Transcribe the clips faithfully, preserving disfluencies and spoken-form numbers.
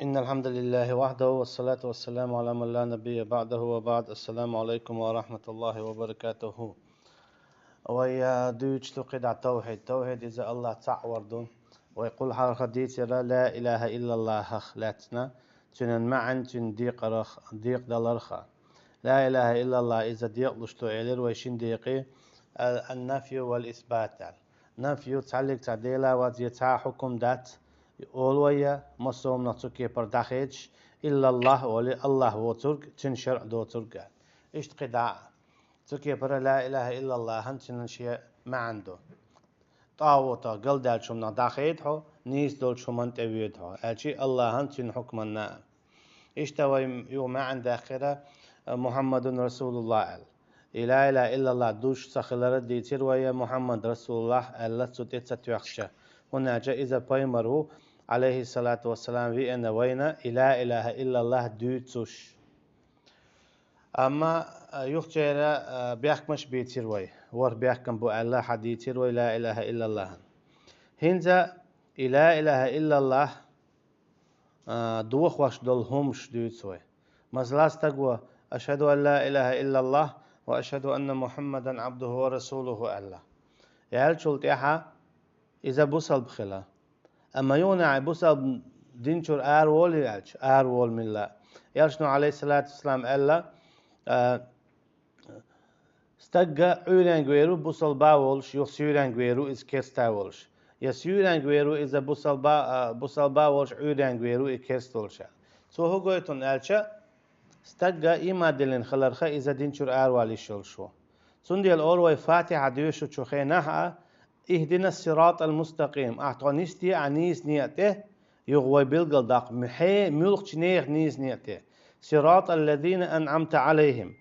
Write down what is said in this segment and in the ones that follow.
إن الحمد لله وحده والصلاة والسلام على من لا نبي بعده وبعد. السلام عليكم ورحمة الله وبركاته. Вай, а, дуьйцу кхидӀа тавхьид. Тавхьид иза АллахӀ цхьаъ вар ду. Вай кхул хьалха дийцира ла илахӀа иллаллахӀах лаьцна, цуьнан маьӀна, цуьнан декъарх-, декъадаларх. Ла илахӀа иллаллахӀ иза декъалуш ду элира вай шин декъе, а, ан-нафью вал исбат аьлла. Нафью цхьаллиг цхьа дела вац, я цхьа хьукум дац, олу вай, я массо а хӀуманах цу кепара дӀахедаш, иллаллахӀ олий, АллахӀ воцург, цуьнан шарӀ доцург аьлла. Иштта кхидӀа а. Цу кепара ла илахӀа иллаллахӀан цуьнан шен маьӀна ду. ТӀагӀутах, галдаьллачу хӀуманах дӀахеда хьо, нийса долчу хӀуманна тӀевоьду хьо, аьлчи АллахӀан, цуьнан хьукманна а. Иштта вай юха маьӀна даьккхира, Мухьаммадун РасулуллахӀ аьлла. И ла илахӀа иллаллахӀ дуьйцуш ца хилар а дийцира вай, я Мухьаммад РасулуллахӀ аьлла цу тӀе ца тоьхча. ХӀунда аьлча иза пайхамар ву, Ӏалайхиссалату вассалам, веана вайна и ла илахӀа иллаллахӀ дуьйцуш. Амма, а, юхачеран, а, бехкамаш бийцира вай. ВорхӀ бехкам бу аьлла, хьадийцира вай ла илахӀа иллаллахӀан. ХӀинца и ла илахӀа иллаллахӀ, а, дохош долу хӀуманаш дуьйцу вай. Масала, стаг ву: «Ашхаду ан ла илахӀа иллаллахӀ ва ашхаду анна Мухьаммадан Ӏабдуху ва расулуху», аьлла. Яьллачул тӀаьхьа иза бусалба хила. Амма юханехь бусалба дин чуьра араволий аьлча, араволу милла. Элчано, Ӏалайхиссалату вассалам, аьлла, а, стагга Ӏуьйренга вер ву бусалба волуш, юха суьйренга вер ву иза керста волуш. Я суьйренга вер ву иза бусалба, а, бусалба волуш, Ӏуьйренга вер ву и керста волуш. Цо хӀун гойту аьлча, стагга ийман диллина хиларха иза дин чуьра аравала йиш йолуш ву. Цундела олу вай Фатихьа доьшучу хенахь а: «Ихдина сиратал мустакъим», ахь тхо нисде ахь нийса некъа тӀе, юха вай билгал даккха, муьлххачу нехан нийса некъа тӀе. «Сиратал лазина анъамта Ӏалайхим».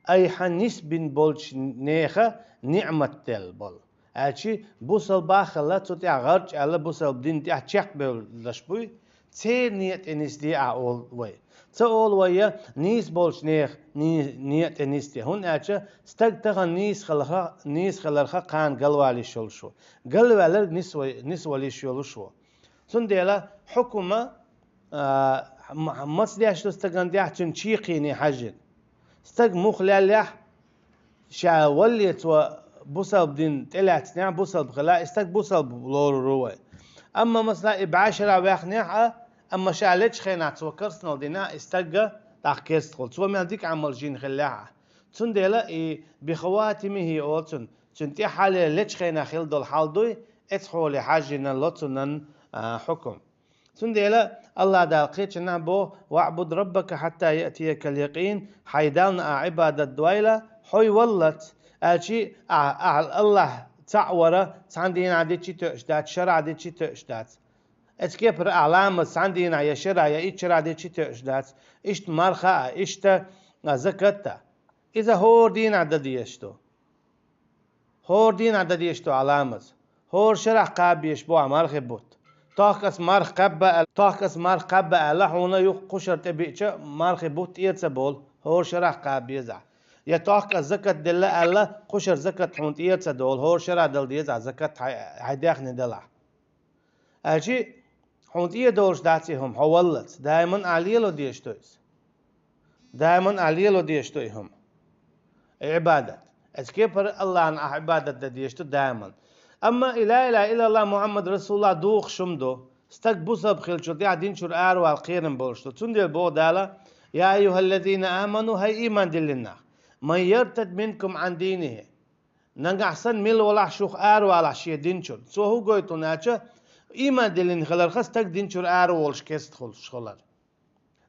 Айхьа нисбина болчу нехан ниӀмат делла болу. Аьлчи бусалба а хилла, цу тӀехь гӀарч аьлла, бусалба дин тӀехь чекхбевллаш буй, церан некъа тӀе нисде ахь олу вай. Ца олу вай, я нийса болчу нехан ни-, некъа тӀе нисде. ХӀунда аьлча стаг тахана нийса хиларха, нийса хиларха кхана галвала йиш йолуш ву. Галваьлларг нисвай-, нисвала йиш йолуш ву. Цундела хьукума, а, м-, маца деш ду стагана тӀехь, цуьнан чаккхене хьаьжжина. Стаг муха леллехь, ша валле цо бусалба дин тӀелаьцнехь, бусалба хила, и стаг бусалба лорур ву вай. Амма, масала, и бӀешара ваьхнехь а, амма ша лечу хенахь цо керстанал динехь, и стагга тӀаккха керста хуьлу. Цо мел дика Ӏамал жин хиллехь а. Цундела и бихаватимихи олу цунна, цуьнан тӀаьххьале лечу хенахь хила долу хьал дуй, эцхьоле хьаьжжина ло цуннан, а, хьукум. Цундела АллахӀ Дала кхечанхьа боху: «ВаӀбуд раббака хьатта яътиякал якъин», хьайн Дална ахь Ӏибадат дойла, хьо валлалц, аьлчи ахь, ахь АллахӀ цхьаъ вара, цхьана дийнахь дичи тоьуш дац, шарахь дичи тоьуш дац. Эцу кепара ахь ламаз цхьана дийнахь я шарахь, я итт шарахь дичи тоьуш дац. Иштта марха а, иштта, а, закат а. Иза хӀора дийнахь дан дезаш ду. ХӀора дийнахь дан дезаш ду ахь ламаз. ХӀора шарахь кхаба безаш бу ахь мархи бутт. Тохка ас марха кхаьбба аьлла, тохка ас марха кхаьбба аьлла, хьуна юха кхушара тӀе биъча мархи бутт тӀера ца болу, хӀора шарахь кхаба беза ахь. Я тохка ас закат делла аьлла, кхушара закат хьуна тӀера ца долу, хӀора шарахь дала деза ахь закат хьайн, хьайн даьхни далахь. Аьлчи хьуна тӀера долуш дац и хӀума, хьо валлалц, даиман ахь лело дезаш ду иза. Даиман ахь лело дезаш ду и хӀума. И Ӏибадат. Эцу кепара АллахӀна ахь Ӏибадат дан дезаш ду даиман. Амма и ла илахӀа иллаллахӀ Мухьаммад расулуллахӀ духуш хӀума ду, стаг бусалба хиллачул тӀаьхьа дин чуьра аравала кхерам болуш ду. Цундела боху Дала: «Я айюхаллазина аману», хӀай ийман диллина нах, «ман яртад минкум Ӏан динихи». Нагахь санна мила валахь шух аравалахь шен дин чуьра. Цо хӀун гойту аьлча, ийман диллина хиларха стаг дин чуьра араволуш керста хуьлуш хилар.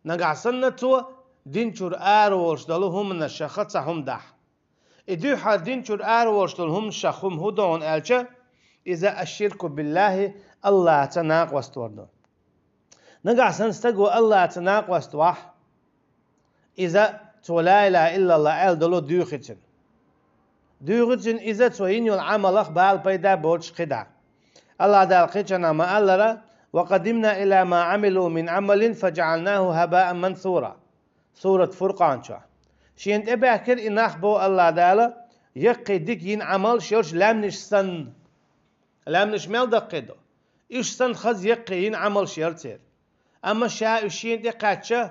Нагахь санна цо дин чуьра араволуш долу хӀуманашха цхьа хӀума дахь. И дуьххьара дин чуьра араволуш долу хӀуманашах хӀума хӀун ду аьлча, иза аш-ширку биллахӀи, АллахӀца накъост вар ду. Нагахь санна стаго АллахӀца накъост вахь, иза цо ла илахӀа иллаллахӀ аьлла долу дуьйхи цуьнан. Дуьйхи цуьнан иза цо йина йолу Ӏамалах бала пайда боцуш кхидӀа. АллахӀ Дала кхечанхьа ма-аллара: «Ва къадимна ила ма Ӏамилу мин Ӏамалин фаджаӀалнаху хӀабаан мансура». Сурат Фуркъан чохь. Шена тӀебаьхкира и нах, боху АллахӀ Дала, яккхий дика йина Ӏамалш йолуш лаьмнаш санна. Лаьмнаш мел даккхий ду? Уьш санна хаза яккхий йина Ӏамалш яра церан. Амма ша уьш шена тӀе кхаьчча,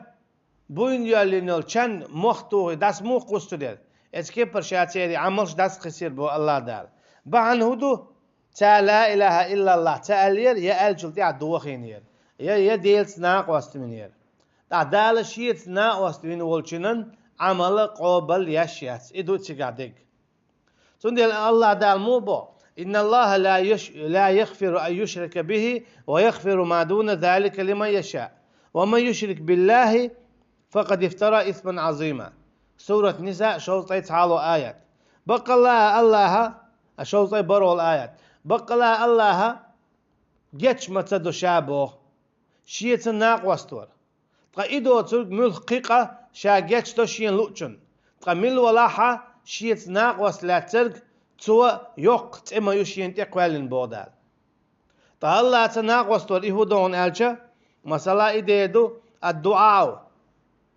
буйна йоьллина йолу чан мохтухи дас муха кхуссур яра? Эцу кепара ша церан Ӏамалш дас кхиссира боху Аллах Дала. Бахьана хӀун ду? Ца ла илаха иллаллах ца аьллера, я аьллачул тӀаьхьа дохийнера, я, я Делаца накъост винера. ТӀаккха Дала Шеца накъост вина волчунан Ӏамал къобал еш яц. И ду цигахь дерг. Цундела Аллах Дала муха боху: «Инна Аллаха ла яш-, ла яхфиру ан юшрака бихи ва яхфиру ма дуна залика лиман яша. Ва ман юшрик биллахи факад ифтара исман азима». Сурат Ниса, шовзткъе цхьалгӀа аят. Баккъалла Аллаха, а, шовзткъе бархӀалгӀа аят. Баккъалла Аллаха геч ма ца до ша боху, Шеца накъост вар. Ткъа и доцург муьлхха кхин къа ша гечдо шена луучунна. Ткъа мила валахьа Шеца накъост лаьцнарг, цо йоккха цӀе ма ю шена тӀе кхоьллина боху Дала. Ткъа Аллаца накъост вар и хӀун ду хьуна аьлча, масала, и дер ду: «Ад-дуӀау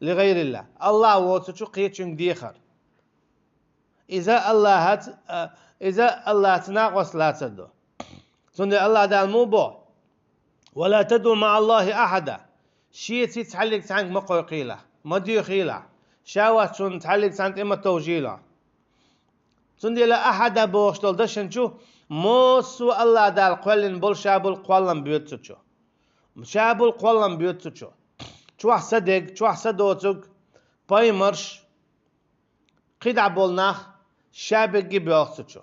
ли гӀайрилла», Аллах воцучу кхечуьнга дехар. Иза Аллахьаца, а, иза Аллаца накъост лацар ду. Цундела Аллах Дала муха боху: «Ва ла тадӀу маӀа Аллахи ахьада». Шеца цхьаьллиг цхьаьнга ма кхойкхийла, ма доьхийла. Ша воцчунна цхьаьллиг цхьаьна тӀе ма товжийла. Цундела ахьада бохуш долу дашан чу массо а Аллах Дала кхоьллина болу ша болу кхоллам боьду цу чу. Ша болу кхоллам боьду цу чу. Чохь са дерг, чохь са доцург, паймарш, кхидӀа болу нах, ша берриге боьлху цу чу.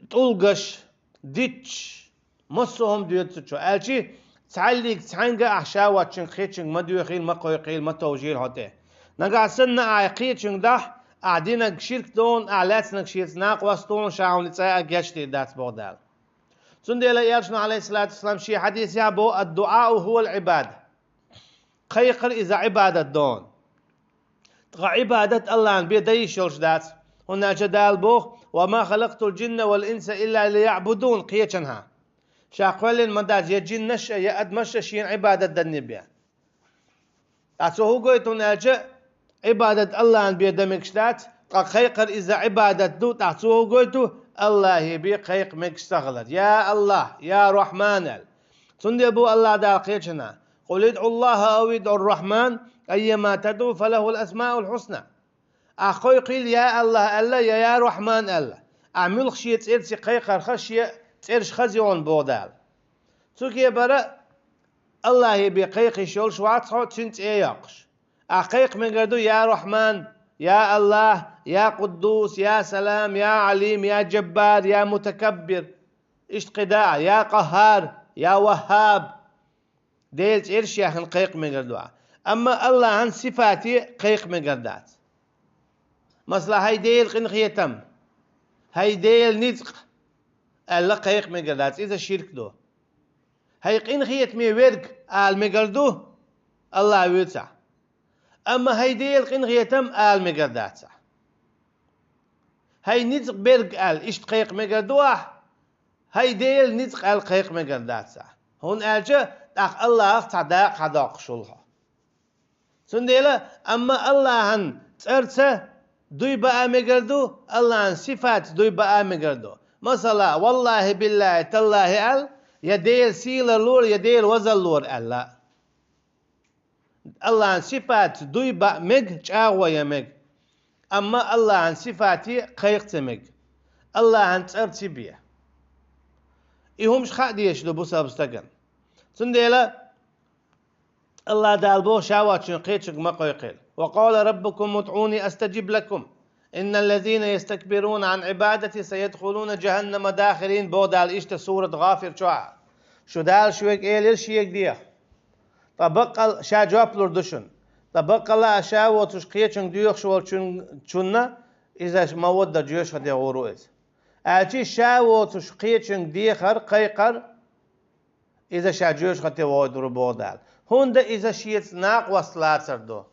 ТӀулгаш, дитташ, массо а хӀума доьду цу чу. Аьлчи, цхьаьллиг цхьаьнга ахь ша воцчуьнга кхечуьнга ма доьхийла, ма кхойкхийла, ма товжийла хьо тӀе. Нагахь санна ахь кхечуьнга дахь, ахь динарг ширк ду хьуна, ахь лаьцнарг Шеца накъост ду хьуна, ша хьуна цкъа а гечдийр дац боху Дала. Цундела Элчано, Ӏалайхиссалату вассалам, шен хьадисехь боху: «Ад-дуӀау хӀувал Ӏибада». Кхайкхар иза Ӏибадат ду хьуна. Ткъа Ӏибадат Аллахьна бен дан йиш йолуш дац. ХӀунда аьлча Дала боху: «Ва ма халакътул джинна вал инса илла лияъбудун», кхечанхьа. Ша кхоьллина ма дац я джиннаш а, я адамаш а шена Ӏибадат данне бен. Ткъа цо хӀун гойту хьуна аьлча, Ӏибадат Аллахьна бен дан мегаш дац, ткъа кхайкхар иза Ӏибадат ду, ткъа цо хӀун гойту, Аллахье бен кхайкха мегаш ца хилар. Я Аллах, я Рахьман аьлла. Цундела бу Аллах Дала кхечанхьа: «Къул идӀу Аллаха ав идӀу Рахьман, айяма тадӀу фалахул асмаул хьусна». Ахь кхойкхийла я Аллах аьлла, я, я Рахьман аьлла. Ахь муьлхха шен цӀерца кхайкхарх, шен цӀераш хаза ю хьуна боху Дала. Цу кепара Аллахье бен кхайкха йиш йолуш вац хьо, цуьнан цӀе а йоккхуш. Ахь кхайкха мегар ду: «Я Рахьман, я Аллах, я Къуддус, я Салам, я Ӏалим, я Джаббар, я Мутакаббир». Иштта кхидӀа а: «Я Къаххар, я Ваххаб». Делан цӀераш яьхна кхайкха мегар ду ахь. Амма Аллахьан сифате кхайкха мегар дац. Масала, хӀай Делан къинхетам, хӀай Делан ницкъ аьлла кхайкха мегар дац. Иза ширк ду. «ХӀай къинхетаме верг» ала мегар ду Аллах вуьйцахь. Амма «ХӀай Делан къинхетам» ала мегар дац ахь. «ХӀай ницкъ берг» аьлла иштта кхайкха мегар ду ахь, «ХӀай Делан ницкъ» аьлла кхайкха мегар дац ахь. ХӀунда аьлча тӀаккха Аллахах цхьа дакъа хьадоккхуш хуьлу хьо. Цундела, амма Аллахьан цӀарца дуй баа мегар ду, Аллахьан сифатца дуй баа мегар ду. Масала, «Валлахи, биллахи, таллахи» аьлла, я Делан сийлаллора, я Делан вазаллора аьлла. Аллахьан сифатца дуй баа мега, чӀагӀо ян мега. Амма Аллахьан сифате кхайкха ца мега. Аллахьан цӀарца бен. И хӀумаш хаа дезаш ду бусалба стагана. Цундела Аллах Дала боху ша воцчуьнга кхечуьнга ма кхойкхийла. «Ва къала раббукум удӀуни астаджиб лакум. Инналлазина ястакбируна Ӏан Ӏибадати саядхулуна джаханнама дахирин», боху Дала иштта сурат ГӀафир чохь. Шу Дала шуьга элира шега деха. Ткъа баккъал-, ша жоп лур ду шуна. Ткъа баккъалла а ша воцуш кхечуьнга доьхуш волчун-, чунна иза ма-ваддар жоьжахате гӀур ву иза. Аьлчи ша воцуш кхечуьнга дехар, кхайкхар, иза ша жоьжахате вохуьйтур ву боху Дала. ХӀунда иза шеца накъост лацар ду.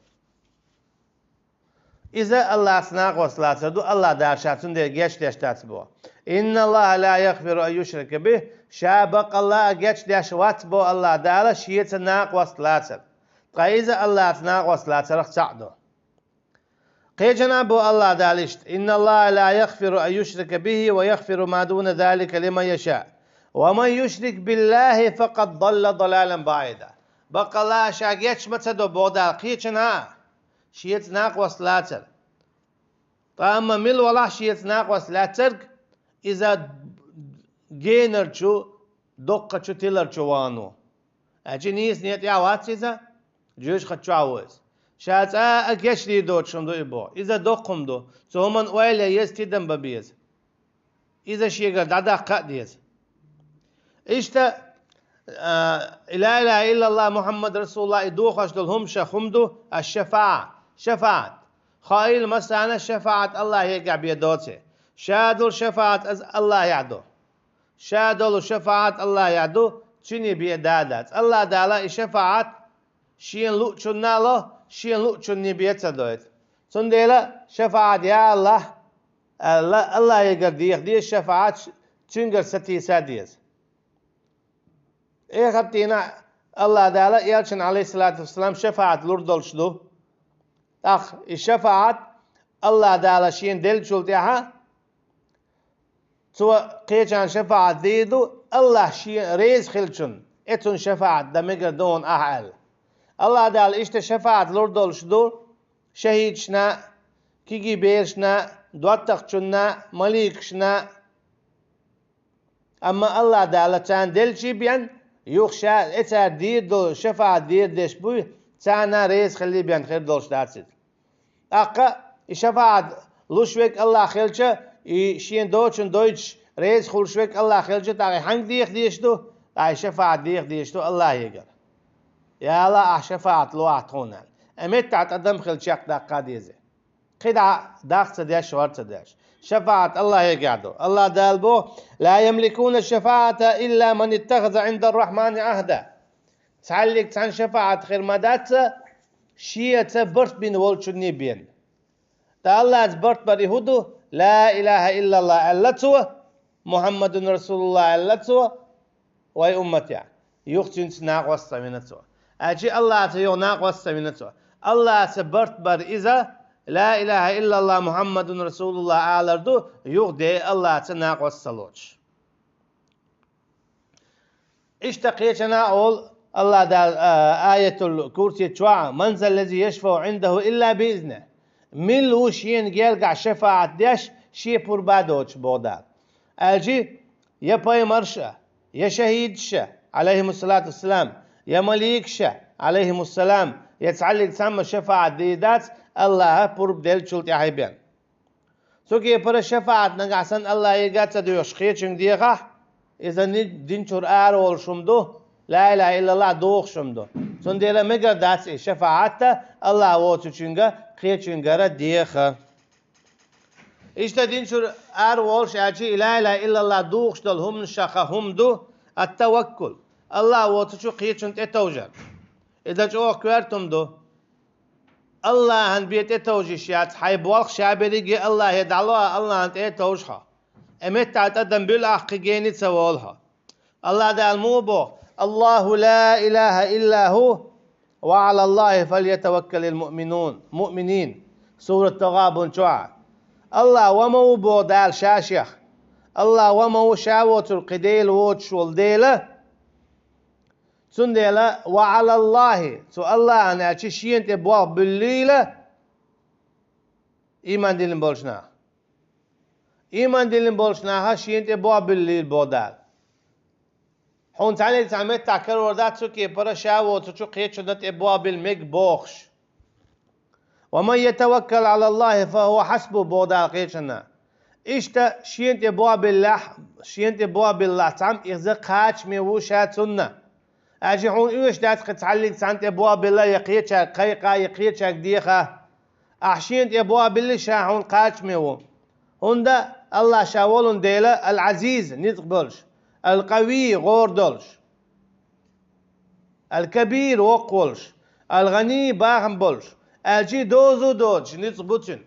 Иза Аллаца накъост лацар ду, Аллах Дала ша цундела гечдеш дац боху. «Инна Аллаха ла яхфиру ан юшрака бихи», ша баккъалла а гечдеш вац боху Аллах Дала шеца накъост лацар. Ткъа иза Аллаца накъост лацарах цхьаъ ду. Кхечанхьа боху Аллах Дала иштта: «Инна Аллаха ла яхфиру ан юшрака бихи ва яхфиру ма дуна залика лиман яша». ومن يشرك بالله فقد ضل ضلالا بعيدا. Баккъалла а ша геч ма ца до, боху Дала, кхечанхьа а, шеца накъост лацар. Ткъа амма мила валахь шеца накъост лаьццарг, иза генарчу, доккхачу тиларчу вахана ву. Аьлча нийса некъа тӀехь вац иза, жоьжахати чохь ву иза. Ша цкъа а геч дийр доцуш хӀума ду и боху. Иза доккха хӀума ду. Цу хӀуманна ойла ян еза, тидам бан беза. Иза шегара дӀадаккха а деза. Иштта, а, ла илаха иллаллах Мухаммад расулуллах и дохош долу хӀума ша хӀума ду, аш-шафаа, шафаат. Хаийла массарна шафаат Аллахьегахь бен доций. Ша долу шафаат аз Аллахьехь ду. Ша долу шафаат Аллахьехь ду, цуьнан бен да дац. Аллах Дала и шафаат шена луучунна а ло, шена луучунна бен ца дойту. Цундела шафаат, я Аллах, аьлла, Аллахьегара деха деза шафаат, цуьнгара сатийса деза. Эхартина Аллах Дала элчан, алейхиссалату вассалам, шафаат лур долуш ду. ТӀаккха и шафаат Аллах Дала шена деллачул тӀаьхьа, цо кхечарна шафаат дийр ду, Аллах шен реза хиллачунна, э, цунна шафаат дан мегар ду хьуна ахь аьлла. Аллах Дала иштта шафаат лур долуш ду шахӀидашна, кегий берашна, доттагӀчунна, маликашна. Амма Аллах Дала царна делчий бен, юха ша, э, цара дийр долу шафаат дийр деш буй, царна реза хилли бен хир долуш дац иза. ТӀаккха и шафаат луш верг Аллах хилча, и шен доцучун дойтуш реза хуьлуш верг Аллах хилча, тӀаккха и хьанга деха дезаш ду? ТӀаккха и шафаат деха дезаш ду Аллахьегара. Я Аллах, ахь шафаат ло ахь тхуна аьлла. Э, меттахь тӀадам хила чекхдаккха деза. КхидӀа дах ца деш, вар ца деш. Шафаат Аллахьегахь ду. Аллах Дала боху: «Ла ямликуна шафаата илла ман иттахаза Ӏинда рахмани Ӏахда». Цхьаллиг цхьаьна шафаат хир ма дац, шеца барт бина волчунний бен. Ткъа Аллаца барт бар и хӀун ду? «Ла илаха иллаллах», аьлла цо, «Мухаммадун расулуллах», аьлла цо, вай умматехь. Юха цуьнца накъост ца вина цо. Аьлчи Аллаца юха накъост ца вина цо. Аллаца барт бар иза, «Ла илаха иллаллах, Мухаммадун расулуллах» алар ду, юха де Аллаца накъост ца лоцуш. Иштта кхечанхьа олу Аллах Дала, а, аятул курси чохь: «Ман заллази яшфау Ӏиндаху илла би изни». Мила ву шена гергахь шафаат деш, шен пурба доцуш, боху Дала. Аьлчи, я пайхамарша, я шахӀидша, алейхимуссалату вассалам, я маликша, алейхимуссалам, я цхьаллиг цхьамма шафаат дийр дац, Аллаха пурба деллачул тӀаьхьа бен. Цу кепара шафаат нагахь санна Аллахьега ца доьхуш кхечуьнга дехахь, иза ни-, дин чуьра ара волуш хӀума ду, ла илаха иллаллах дохуш хӀума ду. Цундела мегар дац и шафаат Аллах воцучуьнга кхечуьнгара деха. Иштта дин чуьра ара волуш аьлчи, и ла илаха иллаллах духуш долу хӀуманашха хӀума ду ат-таваккул, Аллах воцучу кхечунна тӀетовжар. Иза чӀогӀа коьрта хӀума ду. Аллахьан бен тӀетовжийш яц, хьайн болх ша берриге Аллахье дӀало, Аллахьан тӀе а товжа хьо. Э, меттахь тӀадам буьллу ахь, кхин гена ца волу хьо. Аллах Дала муха боху: «Аллаху ла илаха илла ху, ва Ӏалаллахи фальятаваккалил муъминун, муъминин». Сурат Тагъабун чохь. Аллах ва ма ву боху Дала ша-шех. Аллах ва ма ву, ша воцург кхин Дела воцуш волу Дела. Цундела, «ва Ӏалаллахи», цу Аллахьан аьлчи шена тӀе болх буьллийла, ийман диллина болчу наха. Ийман диллина болчу наха шена тӀе болх буьллийла боху Дала. Хьуна цхьаьнниг цхьа меттахь карор дац цу кепара, ша воцучу кхечунна тӀе болх билла мега бохуш. «Ва ман ятаваккал Ӏалаллахи фа хува хьасбу», боху Дала кхечанна. Иштта шена тӀе болх биллехь, шена тӀе болх биллалахь цхьамма, иза кхачаме ву ша цунна. Аьлчи хьуна оьшуш дац кхин цхьаллиг цхьанна тӀе болх билла, я кхечаьрга кхайкха, я кхечаьрга деха. Ахь шена тӀе болх билли, ша хьуна кхачаме ву. ХӀунда Аллах ша волун Дела, Ал-Ӏазиз, ницкъ болуш, Ал-Къавий, гӀора долуш. Ал-Кабир, воккха волуш, Ал-ГӀани, бахам болуш, аьлчи дозу доцуш ницкъ бу цуьнан,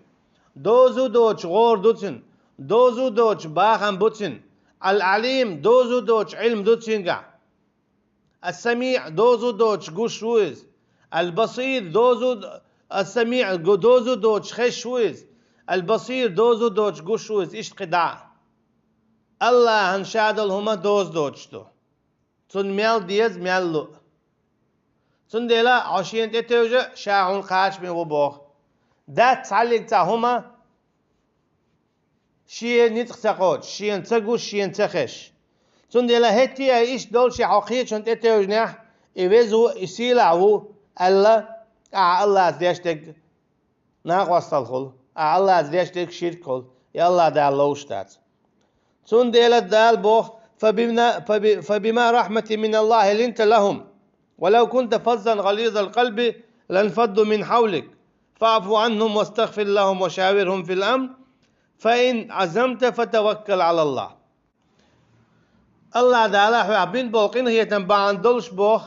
дозу доцуш гӀора ду цуьнан, дозу доцуш бахам бу цуьнан, Ал-Ӏалим, дозу доцуш Ӏилм ду цуьнгахь, Ас-СамиӀ, дозу доцуш гуш ву иза, Ал-Басир, дозу, Ас-СамиӀ, гу-, дозу доцуш хезаш ву иза, Ал-Басир, дозу доцуш гуш ву иза, иштта кхидӀа а. Аллахьан ша долу хӀума доза доцуш ду. Цунна мел деза, мел лу. Цундела хьо шена тӀетевжа, ша хьуна кхачаме ву боху. Дац цхьаллиг цхьа хӀума, шен ницкъ ца кхочуш, шена ца гуш, шена ца хезаш. Цундела хӀетте а иштта долуш хьо кхечунна тӀетевжинехь, и веза ву, и сийлахь ву аьлла, ахьа Аллаца деш дерг накъосталла хуьлу, ахьа Аллаца деш дерг ширк хуьлу, и Аллах Дала ловш дац. Цундела Дала боху: «فبما، فب-، فبما رحمة من الله لنت لهم، ولو كنت فظا غليظ القلب لانفضوا من حولك، فاعف عنهم واستغفر لهم وشاورهم في الأمر، فإن عزمت فتوكل على الله». Аллах Дала хьоьх бина болу къинхетам бахьана долуш боху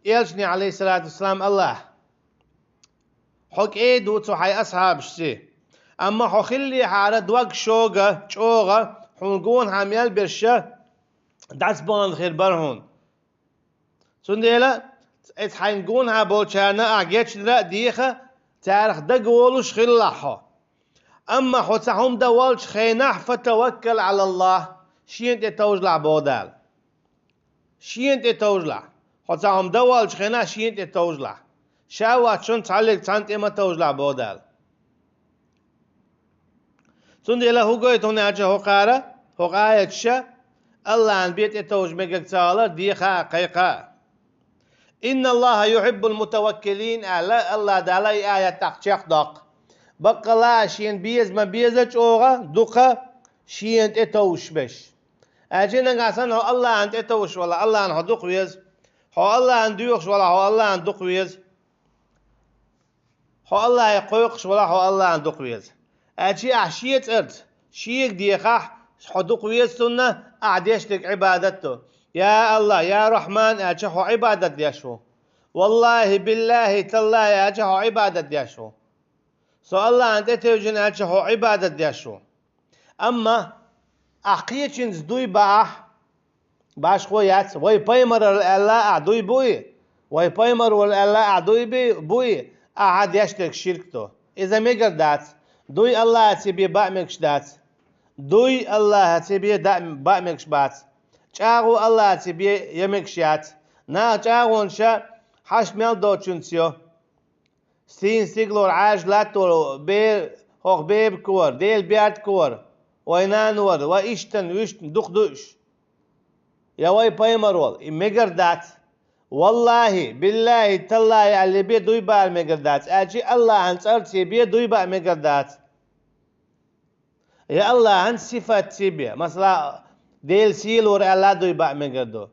Элчане, алейхиссалату вассалам, Аллах. Хьо кӀеда ву цу хьайн асхьабашций. Амма хьо хиллехьара дог шога, чӀогӀа, хьуна гонахьа мел берш дӀасабахана хир бара хьуна. Цундела, эцу хьайна гонахьа болчарна ахьа гечдара а деха, царах дагаволуш хилалахь хьо. Амма хьо цхьа хӀума дан волчу хенахь, «فتوكل على الله», шена тӀе товжалахь, боху Дала. Шена тӀе товжалахь. Хьо цхьа хӀума дан волчу хенахь, шена тӀе товжалахь. Ша воцчунна цхьаллиг цхьанна тӀе ма товжалахь, боху Дала. Цундела хӀун гойту хьуна аьлча хӀокхара, хӀокху аяташа, Аллахьан бен тӀетовжа мегар ца хилар деха а, кхайкха а. «إن الله يحب المتوكلين», аьлла, Аллах Дала и аят тӀаккха чекхдоккху. Баккъалла а шена беза ма беза чӀогӀа, дукха шена тӀетовжуш берш. Аьлча нагахь санна хьо Аллахьан тӀетовжуш валахь, Аллахьан хьо дукха веза. Хьо Аллахьан доьхуш валахь, хьо Аллахьан дукха веза. Хьо Аллахье кхойкхуш валахь, хьо Аллахьан дукха веза. Аьлча ахьа шен цӀарца, шега дехахь, хьо дукха веза цунна, ахьа деш дерг Ӏибадат ду. Я Аллах, я Рахьман аьлча хьо Ӏибадат деш ву. Валлахьи, биллахьи, таллахьи аьлча хьо Ӏибадат деш ву. Со Аллахьан тӀетевжина аьлча хьо Ӏибадат деш ву. Амма ахьа кхечуьнца дуй баахь, башхо яц, вай пайхамарал аьлла ахьа дуй буй, вай пайхамарал аьлла ахьа дуй би-, буй, ахьа деш дерг ширк ду. Иза мегар дац. Дуй Аллахьаца бен баа мегаш дац. Дуй Аллахьаца бен да-, баа мегаш бац. ЧӀагӀо Аллахьаца бен я мегаш яц. Наха чӀагӀонаш хьашт мел доцучуьнца йо. Стийна стигалора, Ӏаьржа латтора, бе-, хӀокху бебакора, Делан бертакора, вай нанора, вай иштан, вуьштан дукха ду уьш. Я вай пайхамарал, и мегар дац. Валлахьи, биллахьи, таллахьи аьлла бен дуй баар мегар дац. Аьлча Аллахьан цӀарца бен дуй баа мегар дац. Я Аллахьан сифатца бен. Масала, Делан сийлора аьлла дуй баа мегар ду.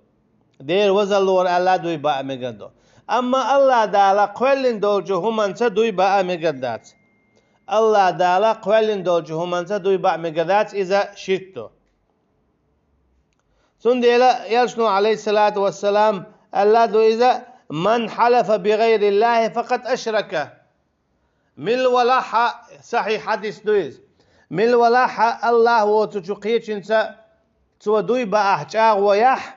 Делан вазаллора аьлла дуй баа мегар ду. Амма Аллах Дала кхоьллина долчу хӀуманца дуй баа мегар дац. Аллах Дала кхоьллина долчу хӀуманца дуй баа мегар дац, иза ширк ду. Цундела Элчано, алейхиссалату вассалам, аьлла ду иза: «من حلف بغير الله فقد أشرك». Мила валахьа, сахьихь хьадис ду иза. Мила валахьа Аллах воцучу кхечуьнца цо дуй баахь, чӀагӀо яхь,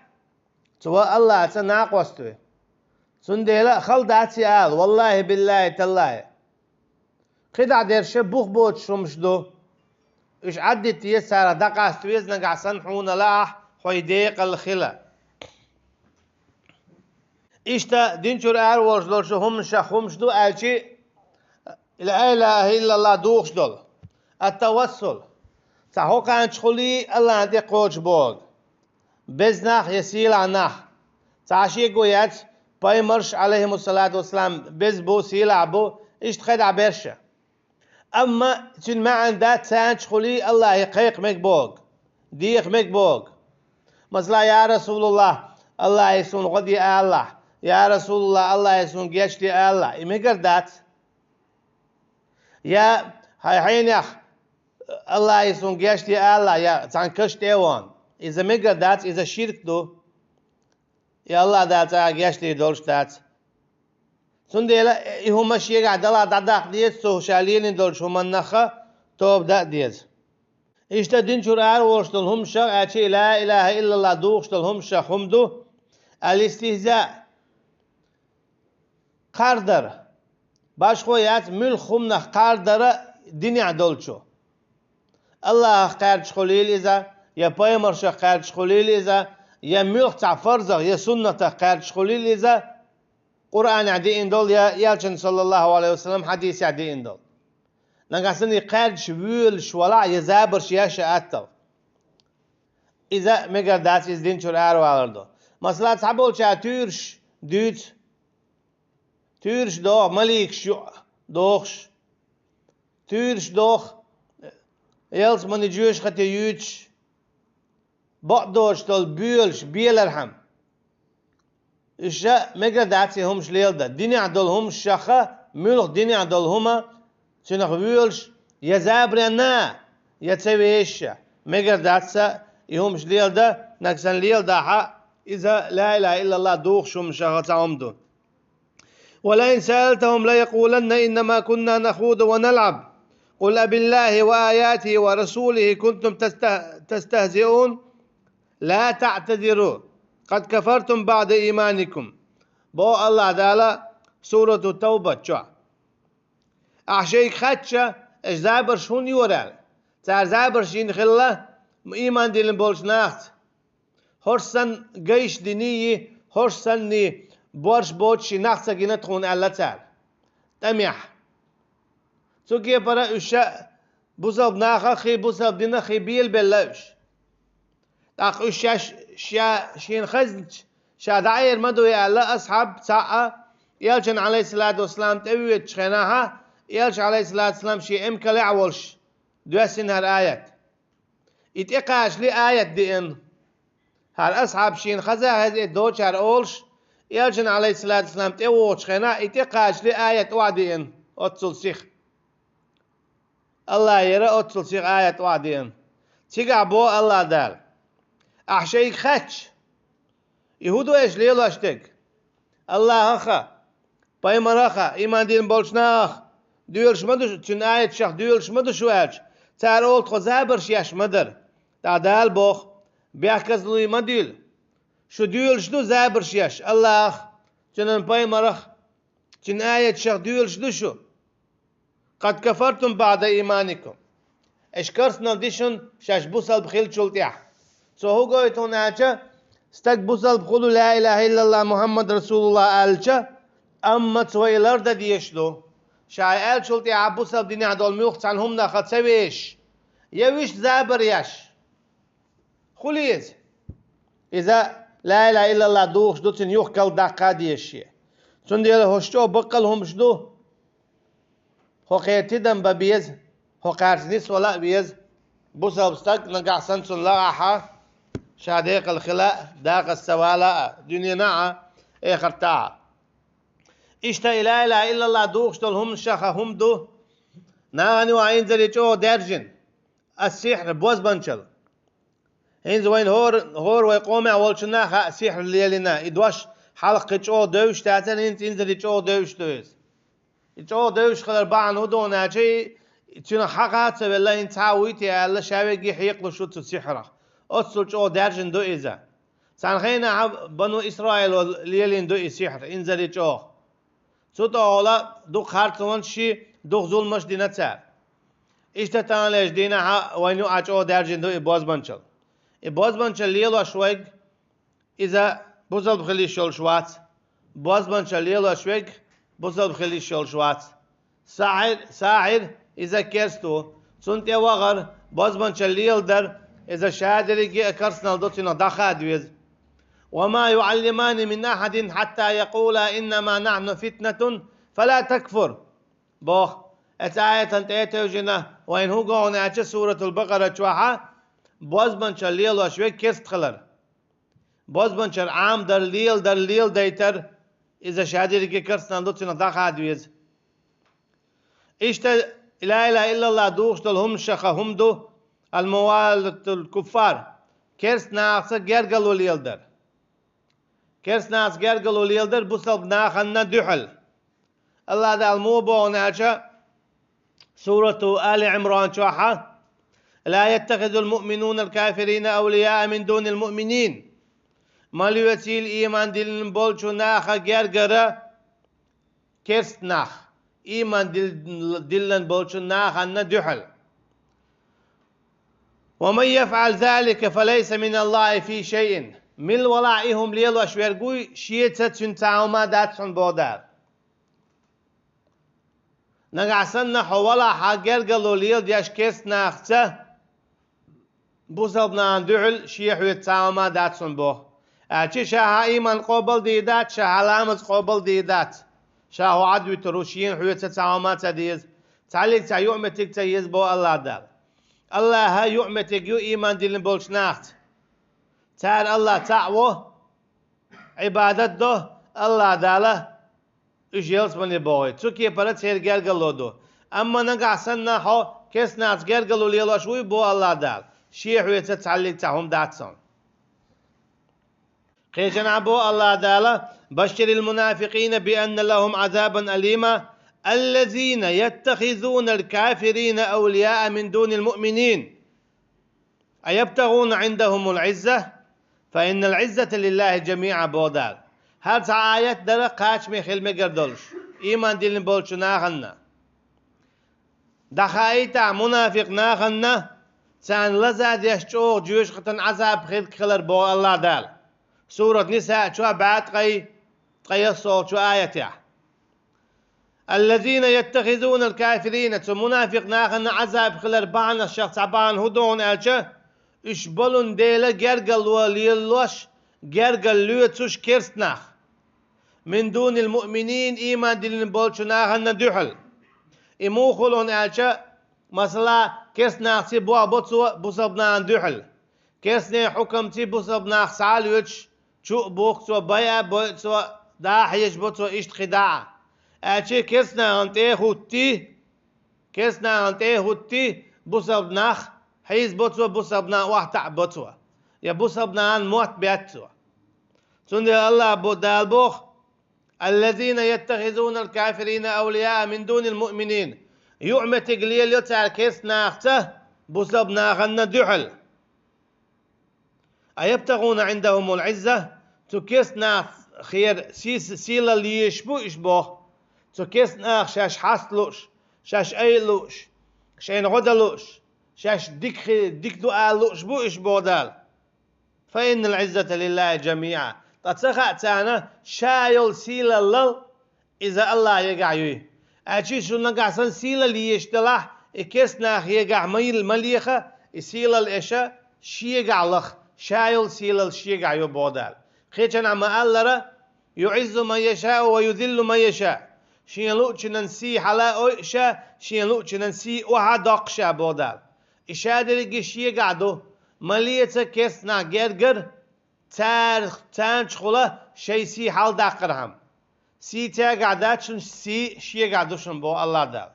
цо Аллахьаца накъост ву. Цундела хала дац и ала, валлахьи, биллахьи, таллахьи. КхидӀа дерш бух боцуш хӀумаш ду. Уьш Ӏаддита еза, царах дӀакъаста веза, нагахь санна хьуна лаахь, хьо и декъала хила. Иштта дин чуьра араволуш долчу хӀуманашах хӀумаш ду аьлчи, ла илахьа иллаллахь духуш долу. Ат-тавассул. Цхьа хӀокханчахула Аллахьна тӀе кхочуш боху. Беза нах я сийлахь нах. Цхьа шеко яц, пайхамарш, алейхимуссалату вассалам, беза бу, сийлахь бу, иштта кхидӀа берш. Амма цуьнан маьӀна дац цхьанчахула Аллахье кхайкха мега боху, деха мега боху. Масала, я Расулаллах, Аллахье суна гӀо де алалахь, я Расулаллах, Аллахье суна гечде алалахь, и мегар дац. Я хьайн хьенех, Аллахье суна гечде алалахь, я цхьана каш тӀе а вахана. Иза мегар дац, иза ширк ду. И Аллах Дала цкъа а гечдийр долуш дац. Цундела и хӀума шегахь далахь дӀадаккха деза, цо ша лелийна долчу хӀуманнах а тоба дан а деза. Иштта дин чуьра араволуш долу хӀуманашах, аьлчи, ла илахьа иллаллахь духуш долу хӀуманашах хӀума ду: алистихза, кхардар. Башхо яц, муьлхха хӀуманах кхардар динехь долчу. Аллахах кхаьрдаш хуьлийла иза, я пайхамаршах кхаьрдаш хулийла иза, я муьлхха цхьа фарзах, я суннатах кхаьрдаш хулийла иза, Къуръанехь деана долу, я Элчан, саллаллаху Ӏалайхи ва саллам, хьадисехь деана долу. Нагахь санна и кхаьрдаш воьлуш валахь, я забарш еш а аттал. Иза мегар дац, иза дин чуьра аравалар ду. Масала, цхьаболчара туьйраш дуьйцу, туьйраш доху, маликаш ю дохуш, туьйраш доху, ялсамани жоьжахати юьйцуш, бакъдолуш долу боьлуш белархьама. Уьш мегар дац и хӀумаш леладан. Динехь долу хӀумаш шаха, муьлха динехь долу хӀума, цуьнах воьлуш, я забаренна, я ца вешаша. Мегар дац и хӀумаш леладан, нагахь санна леладахь, иза ла илаха иллаллах духуш хӀума шаха цхьа хӀума ду. ولئن سألتهم ليقولن إنما كنا نخوض ونلعب. قل أبالله وآياته ورسوله كنتم تسته-، تستهزئون. لا تعتذروا قد كفرتم بعد إيمانكم. Боху Аллах Дала Сурату Тавба чохь. Ахь шайга хаьттича, аша забарш хӀунда йора аьлла. Цара забарш йина хилла, ийман диллина болчу нахаца. ХӀорш санна гайш диний, хӀорш санний борш боцуш нах ца гина тхуна аьлла цара. ТӀамехь. Цу кепара уьш ша бусалба нахах хи, бусалба динах хи белабелла уьш. ТӀаккха уьш шаьш ша шена хезначу ша дӀаэр ма дуй аьлла, асхьаб цхьаъ а, Элчан, Ӏалайхиссалату вассалам, тӀе воьдучу хенахь, Элча, Ӏалайхиссалату вассалам, шен эмкалехь а волуш, доьссина хӀара аят. И тӀекхачале аят деана. ХӀара асхьаб шена хаза хеза и доцуш олуш, Элчан, Ӏалайхиссалату вассалам, тӀе вогӀучу хенахь и тӀекхачале аят охьадеана оццул сиха. Аллахера оццул сиха аят охьадеана. Цигахь боху Аллах Дала: «Ахь шайга хаьттича, и хӀун ду аша лелош дерг? Аллахах а, пайхамарах а, ийман дина болчу нахах доьлуш ма ду шу, цуьнан аяташах доьлуш ма ду шу», аьлча, цара олу: «Тхо забарш еш ма дара». ТӀаккха Дала боху: «Бехказлуй ма дуьйла. Шу доьлуш ду забарш еш Аллахах, цуьнан пайхамарах, цуьнан аяташах доьлуш ду шу. Къад кафартум баъда ийманикум. Аша керстанал ди шуна шаьш бусалба хиллачул тӀаьхьа». Цо хӀун гойту хьуна аьлча, стаг бусалба хуьлу, ла илаха иллаллах, Мухаммад расулуллах аьлча, амма цо и лардан дезаш ду. Ша аьллачул тӀаьхьа бусалба динехь долу муьлхха цхьана хӀуманах ца вешаш, я вуьшта забар еш. Хуьлий иза? Иза ла илаха иллаллах духуш ду, цуьнан юхкалла даккха а дезаш. Цундела хӀорш чӀогӀа баккъал хӀумаш ду. ХӀокхеран тидам бан беза, хӀокхаьрца нисвала а веза. Бусалба стаг нагахь санна цунна лагӀахь а, ша декъала хила а, дакъаза ца вала а, дуьненахь а, эхартахь а. Иштта и ла илаха иллаллах духуш долу хӀуманашха хӀума ду. Нахана юкъахь инзаре чӀогӀа даьржина. Ас-сихьр, бозбанчалла. ХӀинца вайна хӀора, хӀора вай къомехь волчунна а хаьа сихьр лелийна, и дош хьалха кхин чӀогӀа девзаш дацара, хӀинца инзаре чӀогӀа девзаш ду иза. И чӀогӀа девзаш хилар бахьана хӀун ду аьлча, и цуьнан хьакха а ца велла, хӀинца цхьа а вуй те аьлла, ша верриге хьекъалуш ву цу сихьрах. Оццул чӀогӀа даьржина ду иза. Цхьана хенахь Бану Исраило лелийна ду и сихьр, инзаре чӀогӀа. Цу тӀехула дукха харцонаш а, дукха зуламаш а дина цара. Иштта таханлерчу дийнахь а вайна юкъахь чӀогӀа даьржина ду и бозбанчалла. И бозбанчалла лелош верг, иза бусалба хила йиш йолуш вац. Бозбанчалла лелош верг бусалба хила йиш йолуш вац. Сахьир, сахьир, иза керста ву. Цунна тӀе вахар, бозбанчалла леладар, иза ша дерриге а керстанал ду, цунах дӀахада веза. «Ва ма юӀаллимани мин ахьадин хьатта якъула иннама нахьну фитнатун, фала такфур», боху. Оцу аятана тӀе а тевжина, вайна хӀун го аьлча, Суратул Бакъара чохь а, бозбанчалла лелош верг керста хилар. Бозбанчалла Ӏамадар, леладар, леладайтар, иза ша дерриге керстанал ду, цунах дӀахада веза. Иштта ла илаха иллаллах духуш долу хӀуманашха хӀума ду, ал-мувалатул куффар, керста нахаца гергарло леладар. Керста нахаца гергарло леладар бусалба нахана дуьхьал. Аллах Дала муха боху аьлча, Сурату Али Ӏимран чохь а: «Ла яттахизул муъминуна ал-кафирина авлияа мин дунил муъминин». Ма лоьцийла ийман диллина болчу наха гергара керста нах, ийман дил-, диллина болчу нахана дуьхьал. ومن يفعل ذلك فليس من الله في شيء. Мила валахь и хӀума лелош верг вуй, шеца цуьнан цхьа хӀума дац хьуна боху Дала. Нагахь санна хьо валахь хьан гергарло леладеш керста нахаца, бусалба нахана дуьхьал шен хьоьца цхьа хӀума дац хьуна боху. Аьлча ша хьан ийман къобал дийр дац, ша хьан ламаз къобал дийр дац. Ша хьо Ӏад вуьтур ву, шена хьоьца цхьа хӀума ца деза, цхьаллиг цхьа юкъаметтиг ца еза боху АллахӀ Дала. АллахӀа юкъаметтиг ю ийман диллина болчу нахаца. Цара АллахӀ цхьаъ во, Ӏибадат до АллахӀ Дала, уьш ялсамане бохуьйту, цу кепара церан гергарло ду. Амма нагахь санна хьо керста нахаца гергарло лелош вуй боху АллахӀ Дала, шен хьоьца цхьаллиг цхьа хӀума дац хьуна. Кхечанхьа боху АллахӀ Дала: بشر المنافقين بأن لهم عذابا أليما الذين يتخذون الكافرين أولياء من دون المؤمنين أيبتغون عندهم العزة فإن العزة لله جميعا боху Дала. ХӀара цхьа аят дара кхачаме хила мегар долуш, ийман диллина болчу нахана. ДӀахаийтахь мунафикъ нахана, царна лазадеш чӀогӀа жоьжахатан Ӏазап хирг хилар боху АллахӀ Дала. Сурат Ниса чохь бӀе ткъе, ткъе ялсолгӀачу аятехь. الذين يتخذون الكافرين, цу мунафикъ нахана Ӏазап хилар бахьанашех цхьа бахьана хӀун ду хьуна аьлча, уьш болун дела гергарло лелош, гергарло лоьцуш керста нах. من دون المؤمنين, ийман диллина болчу нахана дуьхьал. И муха хуьлу хьуна аьлча, масала, керста нахаций бохь бо цо бусалба нахана дуьхьал. Керстанийн хьукамций бусалба нах схьа а лоьцуш, чу а бухку цо, байа а бойу цо, дӀа а хьежа бо цо, иштта кхин дӀа а. Аьлча керста нахана тӀе а хӀуттий, керста нахана тӀе а хӀуттий, бусалба нах хьийза бо цо, бусалба нах охьатаӀа бо цо, я бусалба нахана мотт бетта цо. Цундела АллахӀ бо-, Дала боху: الذين يتخذون الكافرين أولياء من دون المؤمنين. Юкъаметтиг лелайо цара керста нахаца бусалба нахана дуьхьал. أيبتغون عندهم العزة, цу керста нахера си-, сийлалла езаш бу уьш боху. Цу керста наха шаьш хьаста лууш, шаьш айа лууш, шайна гӀо дан лууш, шаьш дика хи-, дика ду ала лууш бу уьш боху Дала. فإن العزة لله جميعا. Ткъа ца хаьа царна ша йолу сийлаллал иза АллахӀегахь юй. Аьлча шу нагахь санна сийлалла езаш делахь, и керста нахегахь ма йил-, ма леха, и сийлалла эша шегахь лаха, ша йолу сийлалла шегахь йо боху Дала. Кхечанхьа ма-аллара: يعز من يشاء ويذل من يشاء. Шен луучунан сий хьала а ойу ша, шен луучунан сий охьа а доккху ша боху Дала. И ша дерриге шегахь ду, ма леца керста нах гергара, цар-, царначухула шайн сий хьаладаккхархьама. Сий цаьргахь дац шун, сий шегахь ду шун боху АллахӀ Дала.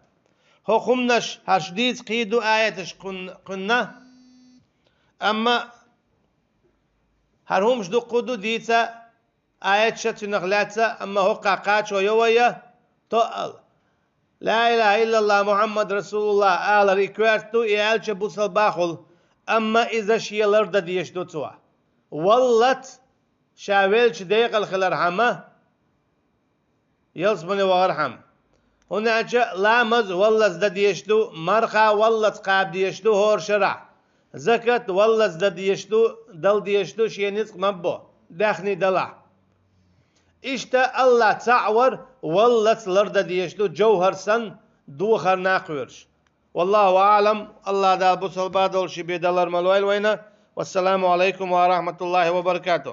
ХӀокху хӀуманаш хӀара шу дийца кхин ду аяташ кхунна, кхунна. Амма хӀара хӀумаш дуккха ду дийца, аяташ цуьнах лаьцна, амма хӀокхахь кхачо йо вайя, тоъал. Ла илаха иллаллах, Мухьаммад расулуллах алар и коьрта ду, и аьлча бусалба хуьлу, амма иза шен лардан дезаш ду цо. Валлац, ша веллачу декъала хилархьама, ялсамане вахархьама. ХӀунда аьлча ламаз валлац дан дезаш ду, марха валлац кхаба дезаш ду хӀора шарахь. Закат валлац дан дезаш ду, дала дезаш ду, шен ницкъ ма бо, даьхний далахь. Иштта АллахӀ цхьаъ вар валлац лардан дезаш ду, жовхӀар санна, дохарна кхоьруш. والله أعلم. АллахӀ Дала бусалба долуш бен далар ма лойла вайна. والسلام عليكم ورحمة الله وبركاته.